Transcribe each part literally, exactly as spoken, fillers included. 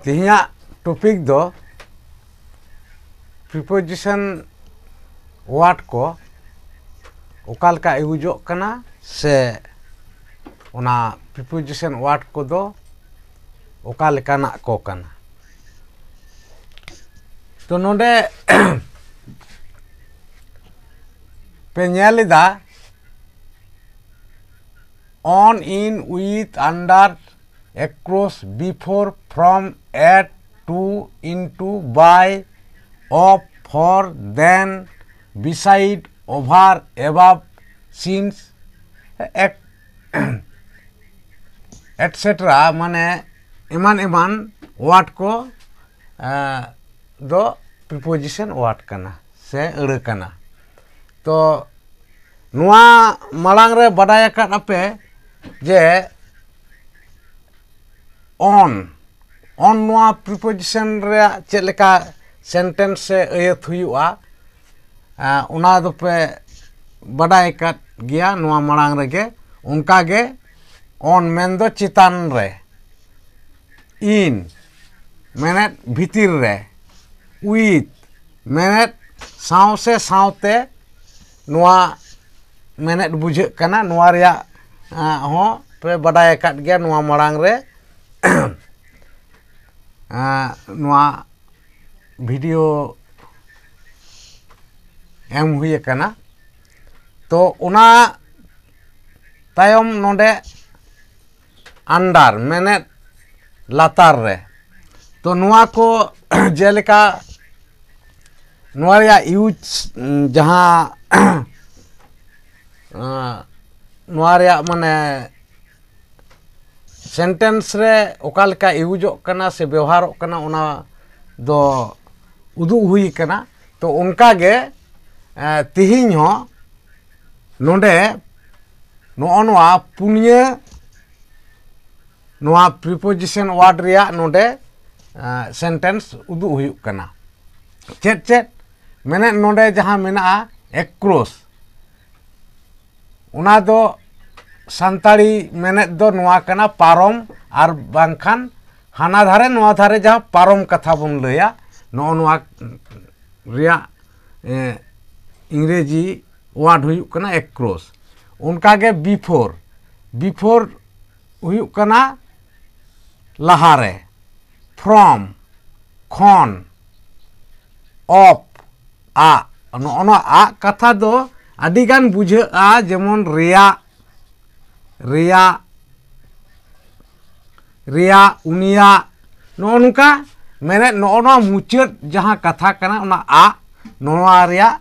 ᱛᱮᱦᱮᱧᱟᱜ ᱴᱚᱯᱤᱠ ᱫᱚ ᱯᱨᱤᱯᱳᱡᱤᱥᱚᱱ ᱣᱟᱨᱰ ᱠᱚ ᱚᱠᱟ ᱞᱮᱠᱟ ᱤᱭᱩᱡᱚᱜ ᱠᱟᱱᱟ ᱥᱮ ᱚᱱᱟ ᱯᱨᱤᱯᱳᱡᱤᱥᱚᱱ ᱣᱟᱨᱰ ᱠᱚᱫᱚ ᱚᱠᱟ ᱞᱮᱠᱟᱱᱟᱜ ᱠᱚ ᱠᱟᱱᱟ᱾ ᱛᱚ ᱱᱚᱰᱮ ᱯᱮ ᱧᱮᱞ ᱮᱫᱟ on, in, with, under, across, before, from, at, to, into, by, of, for, than, beside, over, above, since, ᱮᱴᱥᱮᱴᱨᱟ ᱢᱟᱱᱮ ᱮᱢᱟᱱ ᱮᱢᱟᱱ ᱣᱟᱨᱰ ᱠᱚ ᱫᱚ ᱯᱨᱤᱯᱳᱡᱤᱥᱚᱱ ᱣᱟᱨᱰ ᱠᱟᱱᱟ ᱥᱮ ᱟᱹᱲᱟᱹ ᱠᱟᱱᱟ᱾ ᱛᱚ ᱱᱚᱣᱟ ᱢᱟᱲᱟᱝ ᱨᱮ ᱵᱟᱰᱟᱭ ᱟᱠᱟᱫ ᱟᱯᱮ ᱡᱮ on, on ᱱᱚᱣᱟ ᱯᱨᱤᱯᱳᱡᱤᱥᱚᱱ ᱨᱮᱭᱟᱜ ᱪᱮᱫ ᱞᱮᱠᱟ ᱥᱮᱱᱴᱮᱱᱥ ᱥᱮ ᱟᱹᱭᱟᱹᱛ ᱦᱩᱭᱩᱜᱼᱟ, ᱚᱱᱟ ᱫᱚᱯᱮ ᱵᱟᱰᱟᱭ ᱟᱠᱟᱫ ᱜᱮᱭᱟ ᱱᱚᱣᱟ ᱢᱟᱲᱟᱝ ᱨᱮᱜᱮ᱾ ᱚᱱᱠᱟᱜᱮ on ᱢᱮᱱᱫᱚ ᱪᱮᱛᱟᱱ ᱨᱮ, in ᱢᱮᱱᱮᱫ ᱵᱷᱤᱛᱤᱨ ᱨᱮ, with ᱢᱮᱱᱮᱫ ᱥᱟᱶ ᱥᱮ ᱥᱟᱶᱛᱮ ᱱᱚᱣᱟ ᱢᱮᱱᱮᱫ ᱵᱩᱡᱷᱟᱹᱜ ᱠᱟᱱᱟ᱾ ᱱᱚᱣᱟ ᱨᱮᱭᱟᱜ ᱦᱚᱸ ᱯᱮ ᱵᱟᱰᱟᱭ ᱟᱠᱟᱫ ᱜᱮᱭᱟ ᱱᱚᱣᱟ ᱢᱟᱲᱟᱝ ᱨᱮ ᱱᱚᱣᱟ ᱵᱷᱤᱰᱤᱭᱳ ᱮᱢ ᱦᱩᱭ ᱟᱠᱟᱱᱟ᱾ ᱛᱚ ᱚᱱᱟ ᱛᱟᱭᱚᱢ ᱱᱚᱰᱮ under ᱢᱮᱱᱮᱫ ᱞᱟᱛᱟᱨ ᱨᱮ᱾ ᱛᱚ ᱱᱚᱣᱟ ᱠᱚ ᱡᱮᱞᱮᱠᱟ ᱱᱚᱣᱟ ᱨᱮᱭᱟᱜ ᱤᱭᱩᱡᱽ ᱡᱟᱦᱟᱸ ᱱᱚᱣᱟ ᱨᱮᱭᱟᱜ ᱢᱟᱱᱮ ᱥᱮᱱᱴᱮᱱᱥ ᱨᱮ ᱚᱠᱟ ᱞᱮᱠᱟ ᱤᱭᱩᱡᱚᱜ ᱠᱟᱱᱟ ᱥᱮ ᱵᱮᱣᱦᱟᱨᱚᱜ ᱠᱟᱱᱟ ᱚᱱᱟ ᱫᱚ ᱩᱫᱩᱜ ᱦᱩᱭ ᱠᱟᱱᱟ᱾ ᱛᱚ ᱚᱱᱠᱟ ᱜᱮ ᱛᱮᱦᱮᱧ ᱦᱚᱸ ᱱᱚᱰᱮ ᱱᱚᱜᱼᱚ ᱱᱚᱣᱟ ᱯᱩᱱᱭᱟᱹ ᱱᱚᱣᱟ ᱯᱨᱤᱯᱳᱡᱤᱥᱚᱱ ᱣᱟᱨᱰ ᱨᱮᱭᱟᱜ ᱱᱚᱰᱮ ᱥᱮᱱᱴᱮᱱᱥ ᱩᱫᱩᱜ ᱦᱩᱭᱩᱜ ᱠᱟᱱᱟ᱾ ᱪᱮᱫ ᱪᱮᱫ ᱢᱮᱱᱮᱫ ᱱᱚᱰᱮ ᱡᱟᱦᱟᱸ ᱢᱮᱱᱟᱜᱼᱟ across, ᱚᱱᱟ ᱫᱚ ᱥᱟᱱᱛᱟᱲᱤ ᱢᱮᱱᱮᱫ ᱫᱚ ᱱᱚᱣᱟ ᱠᱟᱱᱟ ᱯᱟᱨᱚᱢ ᱟᱨ ᱵᱟᱝᱠᱷᱟᱱ ᱦᱟᱱᱟ ᱫᱷᱟᱨᱮ ᱱᱚᱣᱟ ᱫᱷᱟᱨᱮ ᱡᱟᱦᱟᱸ ᱯᱟᱨᱚᱢ ᱠᱟᱛᱷᱟ ᱵᱚᱱ ᱞᱟᱹᱭᱟ, ᱱᱚᱜᱼᱚ ᱱᱚᱣᱟ ᱨᱮᱭᱟᱜ, ᱮ, ᱤᱝᱨᱮᱡᱤ word ᱦᱩᱭᱩᱜ ᱠᱟᱱᱟ across᱾ ᱚᱱᱠᱟᱜᱮ before, before ᱦᱩᱭᱩᱜ ᱠᱟᱱᱟ ᱞᱟᱦᱟᱨᱮ, from ᱠᱷᱚᱱ, of ᱟᱜ᱾ ᱱᱚᱜᱼᱚ ᱱᱚᱣᱟ ᱟᱜ ᱠᱟᱛᱷᱟ ᱫᱚ ᱟᱹᱰᱤᱜᱟᱱ ᱵᱩᱡᱷᱟᱹᱜᱼᱟ, ᱡᱮᱢᱚᱱ ᱨᱮᱭᱟᱜ, ᱨᱮᱭᱟᱜ, ᱨᱮᱭᱟᱜ, ᱩᱱᱤᱭᱟᱜ, ᱱᱚᱜᱼᱚ ᱱᱚᱝᱠᱟ᱾ ᱢᱮᱱᱮᱫ ᱱᱚᱜᱼᱚ ᱱᱚᱣᱟ ᱢᱩᱪᱟᱹᱫ ᱡᱟᱦᱟᱸ ᱠᱟᱛᱷᱟ ᱠᱟᱱᱟ, ᱚᱱᱟ ᱟᱜ, ᱱᱚᱣᱟ ᱨᱮᱭᱟᱜ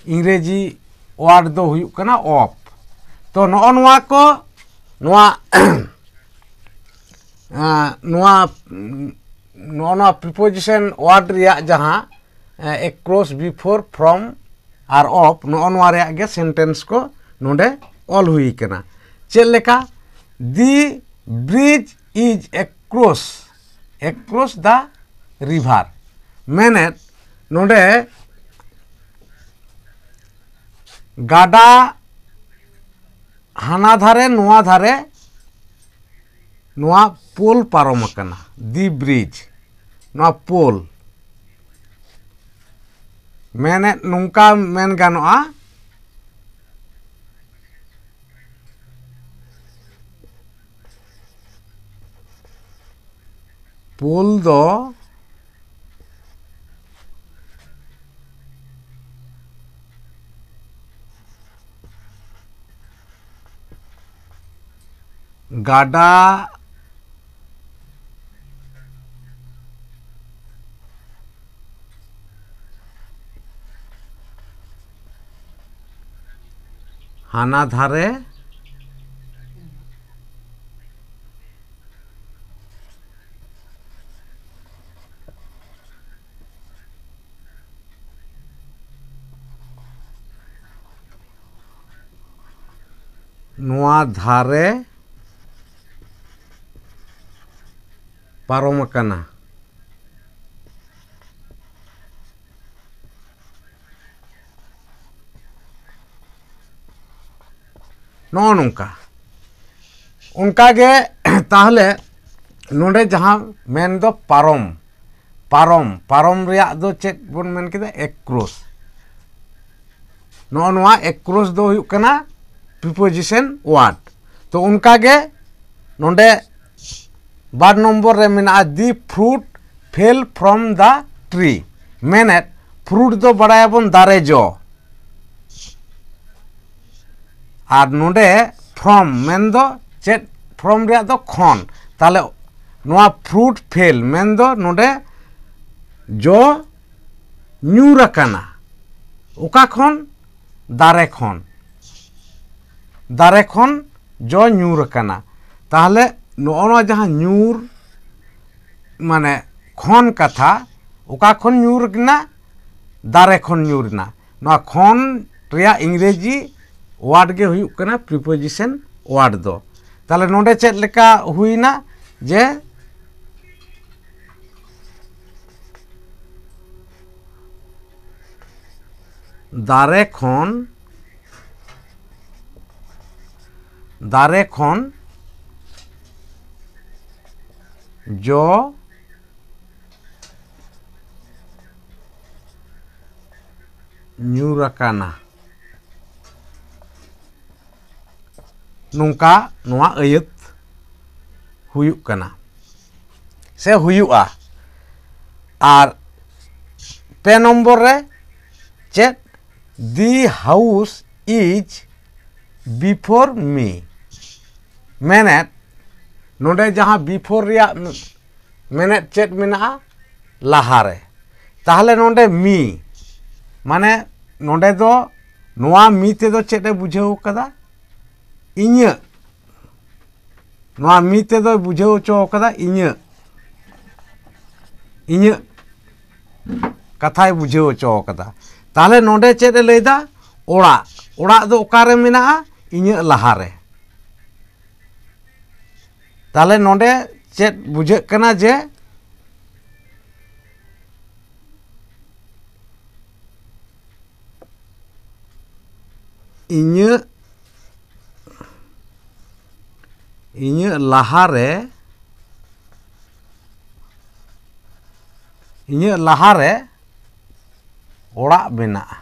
ᱤᱝᱨᱮᱡᱤ word ᱫᱚ ᱦᱩᱭᱩᱜ ᱠᱟᱱᱟ of᱾ ᱛᱚ ᱱᱚᱜᱼᱚ ᱱᱚᱣᱟ ᱠᱚ, ᱱᱚᱣᱟ ᱟᱸ, ᱱᱚᱣᱟ, ᱱᱚᱜᱼᱚ ᱱᱚᱣᱟ preposition word ᱨᱮᱭᱟᱜ ᱡᱟᱦᱟᱸ, ᱮᱸ, across, before, from R of, ᱱᱚᱜᱼᱚ ᱱᱚᱣᱟ ᱨᱮᱭᱟᱜ ᱜᱮ sentence ᱠᱚ ᱱᱚᱰᱮ ᱚᱞ ᱦᱩᱭ ᱠᱟᱱᱟ᱾ ᱪᱮᱫ ᱞᱮᱠᱟ? The bridge is across, across the river᱾ ᱢᱮᱱᱮᱫ ᱱᱚᱰᱮ ᱜᱟᱰᱟ ᱦᱟᱱᱟ ᱫᱷᱟᱨᱮ ᱱᱚᱣᱟ ᱫᱷᱟᱨᱮ ᱱᱚᱣᱟ ᱯᱳᱞ ᱯᱟᱨᱚᱢ ᱟᱠᱟᱱᱟ, the bridge, ᱱᱚᱣᱟ ᱯᱳᱞ᱾ ᱢᱮᱱᱮᱫ ᱱᱚᱝᱠᱟ ᱢᱮᱱ ᱜᱟᱱᱚᱜᱼᱟ, ᱯᱳᱞ ᱫᱚ ᱜᱟᱰᱟ ᱦᱟᱱᱟ ᱫᱷᱟᱨᱮ ᱱᱚᱣᱟ ᱫᱷᱟᱨᱮ ᱯᱟᱨᱚᱢ ᱟᱠᱟᱱᱟ᱾ ᱱᱚᱜᱼᱚ ᱱᱚᱝᱠᱟ᱾ ᱚᱱᱠᱟᱜᱮ ᱛᱟᱦᱚᱞᱮ ᱱᱚᱰᱮ ᱡᱟᱦᱟᱸ ᱢᱮᱱ ᱫᱚ ᱯᱟᱨᱚᱢ, ᱯᱟᱨᱚᱢ, ᱯᱟᱨᱚᱢ ᱨᱮᱭᱟᱜ ᱫᱚ ᱪᱮᱫ ᱵᱚᱱ ᱢᱮᱱ ᱠᱮᱫᱟ? ᱮᱠᱨᱳᱥ᱾ ᱱᱚᱜᱼᱚ ᱱᱚᱣᱟ ᱮᱠᱨᱳᱥ ᱫᱚ ᱦᱩᱭᱩᱜ ᱠᱟᱱᱟ preposition word᱾ ᱛᱚ ᱚᱱᱠᱟ ᱜᱮ ᱱᱚᱰᱮ ᱵᱟᱨ ᱱᱚᱢᱵᱚᱨ ᱨᱮ ᱢᱮᱱᱟᱜᱼᱟ, the fruit fell from the tree᱾ ᱢᱮᱱᱮᱫ, fruit ᱫᱚ ᱵᱟᱲᱟᱭᱟᱵᱚᱱ ᱫᱟᱨᱮ ᱡᱚ, ᱟᱨ ᱱᱚᱰᱮ from ᱢᱮᱱ ᱫᱚ ᱪᱮᱫ? From ᱨᱮᱭᱟᱜ ᱫᱚ ᱠᱷᱚᱱ᱾ ᱛᱟᱦᱞᱮ ᱱᱚᱣᱟ fruit fell ᱢᱮᱱ ᱫᱚ ᱱᱚᱰᱮ ᱡᱚ ᱧᱩᱨ ᱟᱠᱟᱱᱟ᱾ ᱚᱠᱟ ᱠᱷᱚᱱ? ᱫᱟᱨᱮ ᱠᱷᱚᱱ᱾ ᱫᱟᱨᱮ ᱠᱷᱚᱱ ᱡᱚ ᱧᱩᱨ ᱟᱠᱟᱱᱟ᱾ ᱛᱟᱦᱞᱮ ᱱᱚᱜᱼᱚ ᱱᱚᱣᱟ ᱡᱟᱦᱟᱸ ᱧᱩᱨ, ᱢᱟᱱᱮ ᱠᱷᱚᱱ ᱠᱟᱛᱷᱟ, ᱚᱠᱟ ᱠᱷᱚᱱ ᱧᱩᱨ ᱮᱱᱟ? ᱫᱟᱨᱮ ᱠᱷᱚᱱ ᱧᱩᱨ ᱮᱱᱟ᱾ ᱱᱚᱣᱟ ᱠᱷᱚᱱ ᱨᱮᱭᱟᱜ ᱤᱝᱨᱮᱡᱤ word ᱜᱮ ᱦᱩᱭᱩᱜ ᱠᱟᱱᱟ preposition word ᱫᱚ᱾ ᱛᱟᱦᱞᱮ ᱱᱚᱰᱮ ᱪᱮᱫ ᱞᱮᱠᱟ ᱦᱩᱭᱱᱟ ᱡᱮ ᱫᱟᱨᱮ ᱠᱷᱚᱱ, ᱫᱟᱨᱮ ᱠᱷᱚᱱ ᱡᱚ ᱧᱩᱨ ᱟᱠᱟᱱᱟ᱾ ᱱᱚᱝᱠᱟ ᱱᱚᱣᱟ ᱟᱹᱭᱟᱹᱛ ᱦᱩᱭᱩᱜ ᱠᱟᱱᱟ ᱥᱮ ᱦᱩᱭᱩᱜᱼᱟ᱾ ᱟᱨ ᱯᱮ ᱱᱚᱢᱵᱚᱨ ᱨᱮ ᱪᱮᱫ? The house is before me᱾ ᱢᱮᱱᱮᱫ, ᱱᱚᱰᱮ ᱡᱟᱦᱟᱸ before ᱨᱮᱭᱟᱜ ᱢᱮᱱᱮᱫ ᱪᱮᱫ ᱢᱮᱱᱟᱜᱼᱟ? ᱞᱟᱦᱟᱨᱮ᱾ ᱛᱟᱦᱞᱮ ᱱᱚᱰᱮ me, ᱢᱟᱱᱮ ᱱᱚᱰᱮ ᱫᱚ ᱱᱚᱣᱟ me ᱛᱮᱫᱚ ᱪᱮᱫ ᱮ ᱵᱩᱡᱷᱟᱹᱣ ᱠᱟᱫᱟ? ᱤᱧᱟᱹᱜ᱾ ᱱᱚᱣᱟ me ᱛᱮᱫᱚᱭ ᱵᱩᱡᱷᱟᱹᱣ ᱦᱚᱪᱚ ᱠᱟᱫᱟ ᱤᱧᱟᱹᱜ, ᱤᱧᱟᱹᱜ ᱠᱟᱛᱷᱟᱭ ᱵᱩᱡᱷᱟᱹᱣ ᱦᱚᱪᱚ ᱠᱟᱫᱟ᱾ ᱛᱟᱦᱞᱮ ᱱᱚᱰᱮ ᱪᱮᱫ ᱮ ᱞᱟᱹᱭᱫᱟ? ᱚᱲᱟᱜ᱾ ᱚᱲᱟᱜ ᱫᱚ ᱚᱠᱟᱨᱮ ᱢᱮᱱᱟᱜᱼᱟ? ᱤᱧᱟᱹᱜ ᱞᱟᱦᱟᱨᱮ᱾ ᱛᱟᱦᱞᱮ ᱱᱚᱰᱮ ᱪᱮᱫ ᱵᱩᱡᱷᱟᱹᱜ ᱠᱟᱱᱟ ᱡᱮ ᱤᱧᱟᱹᱜ, ᱤᱧᱟᱹᱜ ᱞᱟᱦᱟᱨᱮ ᱤᱧᱟᱹᱜ ᱞᱟᱦᱟᱨᱮ ᱚᱲᱟᱜ ᱢᱮᱱᱟᱜᱼᱟ᱾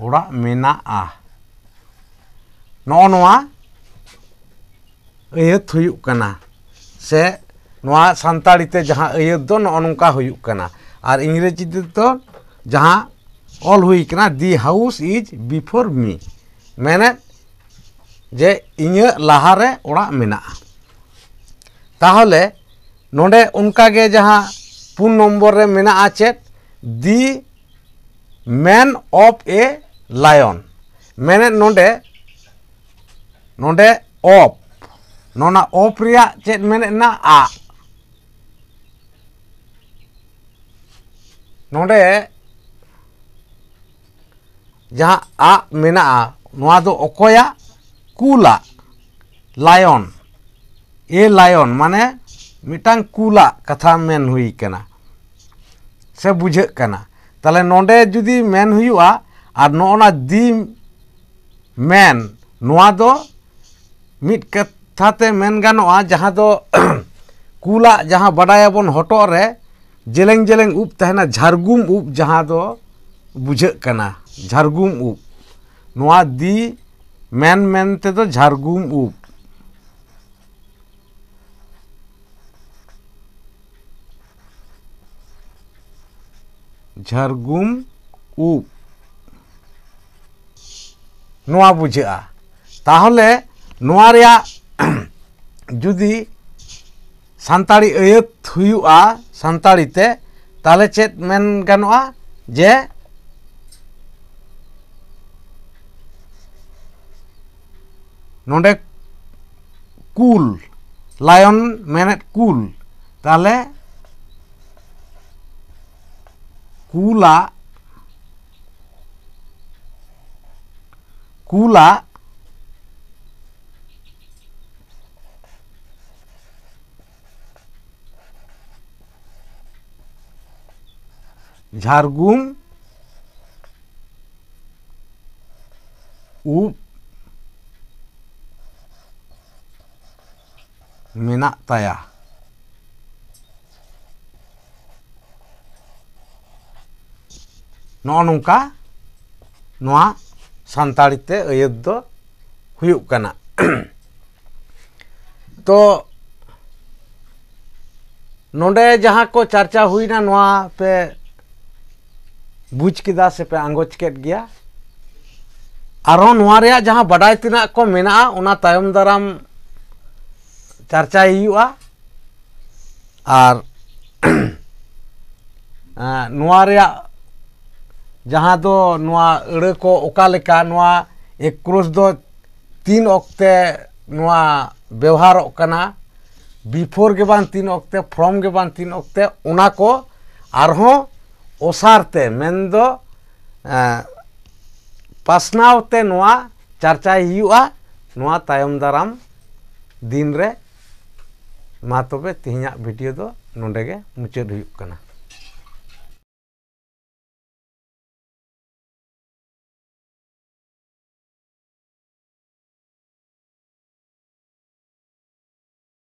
ᱚᱲᱟᱜ ᱢᱮᱱᱟᱜᱼᱟ, ᱱᱚᱜᱼᱚ ᱱᱚᱣᱟ ᱟᱹᱭᱟᱹᱛ ᱦᱩᱭᱩᱜ ᱠᱟᱱᱟ, ᱥᱮ ᱱᱚᱣᱟ ᱥᱟᱱᱛᱟᱲᱤ ᱛᱮ ᱡᱟᱦᱟᱸ ᱟᱹᱭᱟᱹᱛ ᱫᱚ ᱱᱚᱜᱼᱚ ᱱᱚᱝᱠᱟ ᱦᱩᱭᱩᱜ ᱠᱟᱱᱟ᱾ ᱟᱨ ᱤᱝᱨᱮᱡᱤ ᱛᱮᱫᱚ ᱡᱟᱦᱟᱸ ᱚᱞ ᱦᱩᱭ ᱠᱟᱱᱟ, "The house is before me", ᱢᱮᱱᱮᱫ ᱡᱮ ᱤᱧᱟᱹᱜ ᱞᱟᱦᱟᱨᱮ ᱚᱲᱟᱜ ᱢᱮᱱᱟᱜᱼᱟ᱾ ᱛᱟᱦᱚᱞᱮ ᱱᱚᱰᱮ ᱚᱱᱠᱟᱜᱮ ᱡᱟᱦᱟᱸ ᱯᱩᱱ ᱱᱚᱢᱵᱚᱨ ᱨᱮ ᱢᱮᱱᱟᱜᱼᱟ ᱪᱮᱫ? "The man of a lion", ᱢᱮᱱᱮᱫ ᱱᱚᱰᱮ, ᱱᱚᱰᱮ of, ᱱᱚᱣᱟ of ᱨᱮᱭᱟᱜ ᱪᱮᱫ ᱢᱮᱱᱮᱫ ᱱᱟ? ᱟᱜ᱾ ᱱᱚᱰᱮ ᱡᱟᱦᱟᱸ ᱟᱜ ᱢᱮᱱᱟᱜᱼᱟ, ᱱᱚᱣᱟ ᱫᱚ ᱚᱠᱚᱭᱟᱜ? ᱠᱩᱞᱟᱜ, lion, a lion, ᱢᱟᱱᱮ ᱢᱤᱫᱴᱟᱝ ᱠᱩᱞᱟᱜ ᱠᱟᱛᱷᱟ ᱢᱮᱱ ᱦᱩᱭ ᱠᱟᱱᱟ ᱥᱮ ᱵᱩᱡᱷᱟᱹᱜ ᱠᱟᱱᱟ᱾ ᱛᱟᱦᱞᱮ ᱱᱚᱰᱮ ᱡᱩᱫᱤ ᱢᱮᱱ ᱦᱩᱭᱩᱜᱼᱟ, ᱟᱨ ᱱᱚᱜᱼᱚ ᱱᱟ "the man", ᱱᱚᱣᱟ ᱫᱚ ᱢᱤᱫ ᱠᱟᱛᱷᱟ ᱛᱮ ᱢᱮᱱ ᱜᱟᱱᱚᱜᱼᱟ, ᱡᱟᱦᱟᱸ ᱫᱚ ᱠᱩᱞᱟᱜ, ᱡᱟᱦᱟᱸ ᱵᱟᱰᱟᱭᱟᱵᱚᱱ ᱦᱚᱴᱚᱜ ᱨᱮ ᱡᱮᱞᱮᱧ ᱡᱮᱞᱮᱧ ᱩᱵ ᱛᱟᱦᱮᱱᱟ, ᱡᱷᱟᱨᱜᱩᱢ ᱩᱵ, ᱡᱟᱦᱟᱸ ᱫᱚ ᱵᱩᱡᱷᱟᱹᱜ ᱠᱟᱱᱟ ᱡᱷᱟᱨᱜᱩᱢ ᱩᱵ᱾ ᱱᱚᱣᱟ "the man" ᱢᱮᱱ ᱛᱮᱫᱚ ᱡᱷᱟᱨᱜᱩᱢ ᱩᱵ᱾ ᱡᱷᱟᱨᱜᱩᱢ ᱩᱵ, ᱱᱚᱣᱟ ᱵᱩᱡᱷᱟᱹᱜᱼᱟ᱾ ᱛᱟᱦᱚᱞᱮ ᱱᱚᱣᱟ ᱨᱮᱭᱟᱜ ᱡᱩᱫᱤ ᱥᱟᱱᱛᱟᱲᱤ ᱟᱹᱭᱟᱹᱛ ᱦᱩᱭᱩᱜᱼᱟ ᱥᱟᱱᱛᱟᱲᱤ ᱛᱮ, ᱛᱟᱦᱚᱞᱮ ᱪᱮᱫ ᱢᱮᱱ ᱜᱟᱱᱚᱜᱼᱟ? ᱡᱮ ᱱᱚᱰᱮ ᱠᱩᱞ, lion ᱢᱮᱱᱮᱫ ᱠᱩᱞ, ᱛᱟᱦᱚᱞᱮ ᱠᱩᱞᱟᱜ, ᱠᱩᱞᱟᱜ ᱡᱷᱟᱨᱜᱩᱢ ᱩᱵ ᱢᱮᱱᱟᱜ ᱛᱟᱭᱟ᱾ ᱱᱚᱜᱼᱚ ᱱᱚᱝᱠᱟ ᱱᱚᱣᱟ ᱥᱟᱱᱛᱟᱲᱤ ᱛᱮ ᱟᱹᱭᱟᱹᱛ ᱫᱚ ᱦᱩᱭᱩᱜ ᱠᱟᱱᱟ᱾ ᱛᱚ ᱱᱚᱰᱮ ᱡᱟᱦᱟᱸ ᱠᱚ ᱪᱟᱨᱪᱟ ᱦᱩᱭᱱᱟ, ᱱᱚᱣᱟ ᱯᱮ ᱵᱩᱡᱽ ᱠᱮᱫᱟ ᱥᱮ ᱯᱮ ᱟᱸᱜᱚᱪ ᱠᱮᱫ ᱜᱮᱭᱟ᱾ ᱟᱨᱦᱚᱸ ᱱᱚᱣᱟ ᱨᱮᱭᱟᱜ ᱡᱟᱦᱟᱸ ᱵᱟᱰᱟᱭ ᱛᱮᱱᱟᱜ ᱠᱚ ᱢᱮᱱᱟᱜᱼᱟ, ᱚᱱᱟ ᱛᱟᱭᱚᱢ ᱫᱟᱨᱟᱢ ᱪᱟᱨᱪᱟᱭ ᱦᱩᱭᱩᱜᱼᱟ᱾ ᱟᱨ ᱮᱸ, ᱱᱚᱣᱟ ᱨᱮᱭᱟᱜ ᱡᱟᱦᱟᱸ ᱫᱚ ᱱᱚᱣᱟ ᱟᱹᱲᱟᱹ ᱠᱚ ᱚᱠᱟ ᱞᱮᱠᱟ, ᱱᱚᱣᱟ ᱮᱠᱨᱳᱥ ᱫᱚ ᱛᱤᱱ ᱚᱠᱛᱮ ᱱᱚᱣᱟ ᱵᱮᱣᱦᱟᱨᱚᱜ ᱠᱟᱱᱟ, ᱵᱤᱯᱷᱳᱨ ᱜᱮ ᱵᱟᱝ ᱛᱤᱱ ᱚᱠᱛᱮ, ᱯᱷᱨᱚᱢ ᱜᱮ ᱵᱟᱝ ᱛᱤᱱ ᱚᱠᱛᱮ, ᱚᱱᱟ ᱠᱚ ᱟᱨᱦᱚᱸ ᱚᱥᱟᱨ ᱛᱮ, ᱢᱮᱱᱫᱚ ᱮᱸ, ᱯᱟᱥᱱᱟᱣ ᱛᱮ ᱱᱚᱣᱟ ᱪᱟᱨᱪᱟᱭ ᱦᱩᱭᱩᱜᱼᱟ ᱱᱚᱣᱟ ᱛᱟᱭᱚᱢ ᱫᱟᱨᱟᱢ ᱫᱤᱱ ᱨᱮ᱾ ᱢᱟ ᱛᱚᱵᱮ ᱛᱮᱦᱮᱧᱟᱜ ᱵᱷᱤᱰᱤᱭᱳ ᱫᱚ ᱱᱚᱰᱮ ᱜᱮ ᱢᱩᱪᱟᱹᱫ ᱦᱩᱭᱩᱜ ᱠᱟᱱᱟ᱾